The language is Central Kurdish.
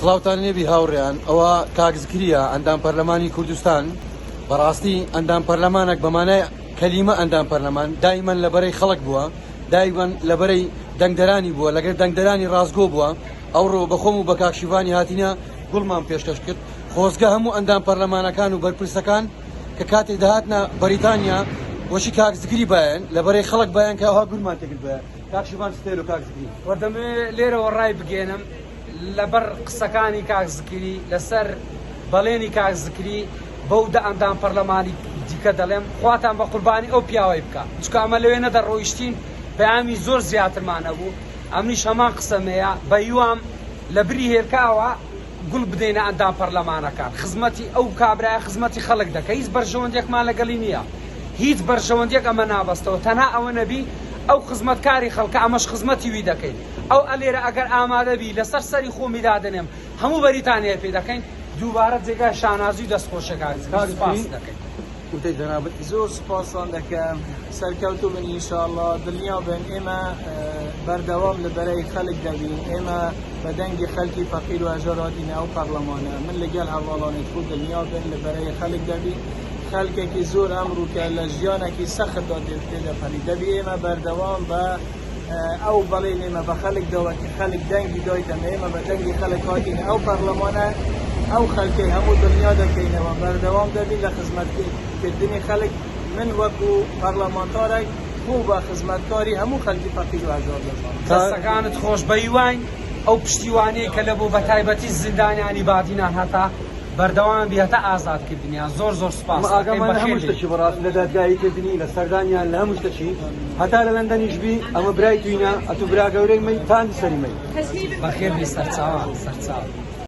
سڵاوتان لێبی هاوڕێیان ئەوە کاک زکریە ئەندام پەرلەمانی کوردستان بەڕاستی ئەندام پەرلەمانێک بەمانای کەلیمە ئەندام پەرلەمان دایمەن لەبەرەی خەڵک بووە دایمەن لەبەرەی دەنگدەرانی بووە لەگەر دەنگدەرانی ڕاستگۆ بووە ئەوڕۆ بەخۆم و بە کاک شیڤانی هاتینە گوڵمان پێشکەش کرد خۆزگە هەموو ئەندام پەرلەمانەکان و بەرپرسەکان کە کاتێک دەهاتنە بەریتانیا وەچی کاک زکری بایەن لەبەرەی خەڵک بایەن کە ئەوها گورمان تێکرد بایە کاک شیڤان ستێل و کاک زکری. وە دەمەوێ لێرەوە ڕای بگەیەنم لەبەر قسەکانی کاک زکری لەسەر بەڵێنی کاک زکری بەو دە ئەندام پەرلەمانی دیکە دەڵێم خواتان بە قوربانی ئەو پیاوەی بکا چونکە ئەمە لەوێ نەدەڕۆیشتین پەیامی زۆر زیاترمان هەبوو ئەمنیش هەمان قسەم هەیە بەهیوام لەبری هێلکە ئەوە گوڵ بدەینە ئەندام پەرلەمانەکان خزمەتی ئەو کابرایە خزمەتی خەڵک دەکە هیچ بەرژەوەندیەکمان لەگەڵی نییە هیچ بەرژەوەندیەک ئەمە نابەستەوە تەنها ئەوە نەبی ئەو خزمەتکاری خەڵکە ئەمەش خزمەتی وی دەکەین ئەو ئەلێرە ئەگەر ئامادە بی لەسەر سەری خۆمی دادەنێم هەموو بەریتانیای پێ دەکەین دووبارە جێگای شانازی و دەستخۆشیە کاک زکری سوپاست دەکەین. وتەی جەنابت. زۆر سوپاستان دەکەم سەرکەوتوو بن ئینشاڵڵا دڵنیا بن ئێمە بەردەوام لە بەرەی خەلک دەبین ئێمە بە دەنگی خەلکی فەقیر و هەژار هاتینە ئەو پەڕلەمانە من لەگەل هەڤاڵانت خۆ دڵنیا بن لە بەرەی خەلک دەبین خەلکێکی زۆر ئەمڕوو کە لە ژیانێکی سەختدا تێدەپەری دەبی ئێمە بەردەوام بە ئەو بەڵێنێمە بە خەلک داوە کە خەلک دەنگی دایتەمە ئێمە بە دەنگی خەلک هاتینە ئەو پەرلەمانە ئەو خەلکەی هەموو دڵنیا دەکەینەوە بەردەوام دەبین لە خزمەتکردنی خەلک من وەکو پەرلەمانتارێک خۆ بە خزمەتکاری هەموو خەلکی فەقیر و هەژار دەزانم. دەستەکانت خۆش بەهیواین ئەو پشتیوانیەی کە لەبۆ بەتایبەتی زیندانیانی بادینان هەتا بەردەوام بی هەتا ئازاد کردنیان زۆر زۆر سوپاست ئەمە دەکەین ئاگامان لە بەخێر هەموو بێی. شتەکی بەڕاست لە دادگایی کردنی لە سەردانیان لە هەموو شتەکی هەتا لە لەندەنیش بی ئەمە برای توینە ئەتوو برا گەورەی مەی تان سەری مەی. بەخێر بێی سەرچاوان سەرچاو.